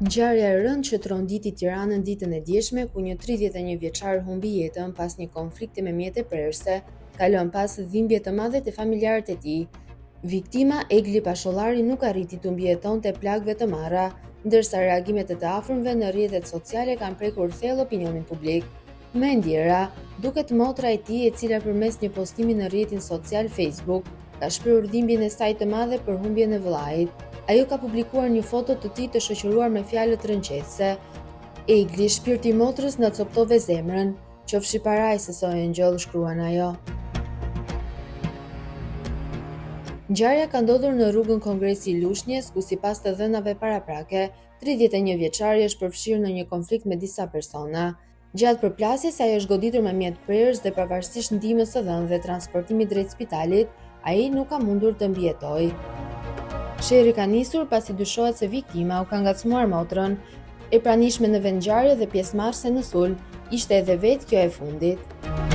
Ngjarja e rëndë që tronditi Tiranën ditën e djeshme, ku një 31 vjeçar humbi jetën pas një konflikti me mjete prerëse, ka lënë pas dhimbje të madhe te familjarët e tij. Viktima, Egli Pashollari nuk arriti t'u mbijetonte plagëve të marra, ndërsa reagimet e të afërmve në rrjetet sociale kanë prekur thellë opinionin publik. Më e ndjera, duket motra e tij e cila përmes një postimi në rrjetin social Facebook, ka shprehur dhimbjen e saj të madhe për humbjen e vëllait. Ajo ka publikuar një foto të tij të shoqëruar me fjalët rrënqethëse. Egli, shpirti i motrës na coptove zemrën. Qofsh i parajsës o engjëll, shkruan ajo. Ngjarja ka ndodhur në rrugën Kongresi i Lushnjes, ku sipas të dhënave paraprake, 31 vjeçari është përfshirë në një konflikt me disa persona. Gjatë përplasjes ai është goditur me mjet prerës dhe pavarësisht ndihmës së dhënë dhe transportimit drejt spitalit, ai nuk ka mundur të mbijetojë. Sherri ka nisur pasi dyshohet se viktima u ka ngacmuar motrën. E pranishme në vendngjarje dhe pjesëmarrëse në sulm ishte edhe vetë kjo e fundit.